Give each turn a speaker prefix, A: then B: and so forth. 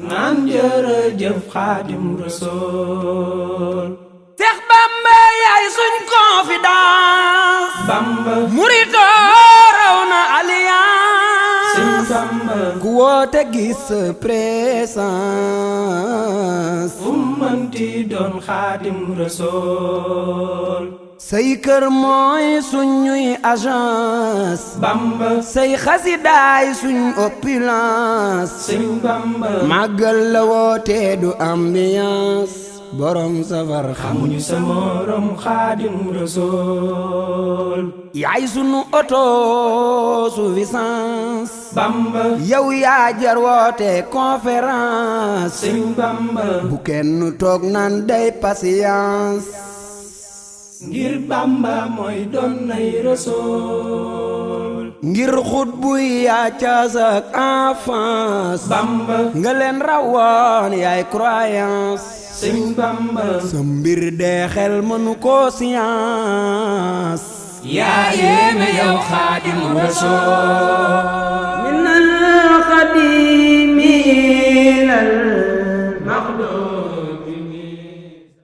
A: naan jërëjëf Xaadim Rasuul.
B: Seex Bamba yaay suñ confidence.
A: Bamba
B: murito raw na alliance.
A: Sëñ Bamba
B: ku woote gis présence.
A: fu mënti doon Xaadim Rasuul.
B: say kër mooy suñuy agence.
A: Bamba
B: say xasidaay suñ opulence.
A: Sëñ Bamba
B: màggal la woote du ambiance. borom safar
A: xamuñu sa morom Xaadim Rasuul.
B: yaay sunu autosuffisance.
A: Bamba
B: yow yaa jar woote conférence.
A: Sëñ Bamba
B: bu kenn toog naan day patience.
A: ngir Bamba mooy doon nay Rasuul.
B: ngir xut buy yaa caas ak enfance.
A: Bamba
B: nga leen rawoon yaay croyance.
A: Sëñ Bamba
B: sa mbir dee xel mënu ko science.
A: yaa yéeme yow Xaadim Rasuul.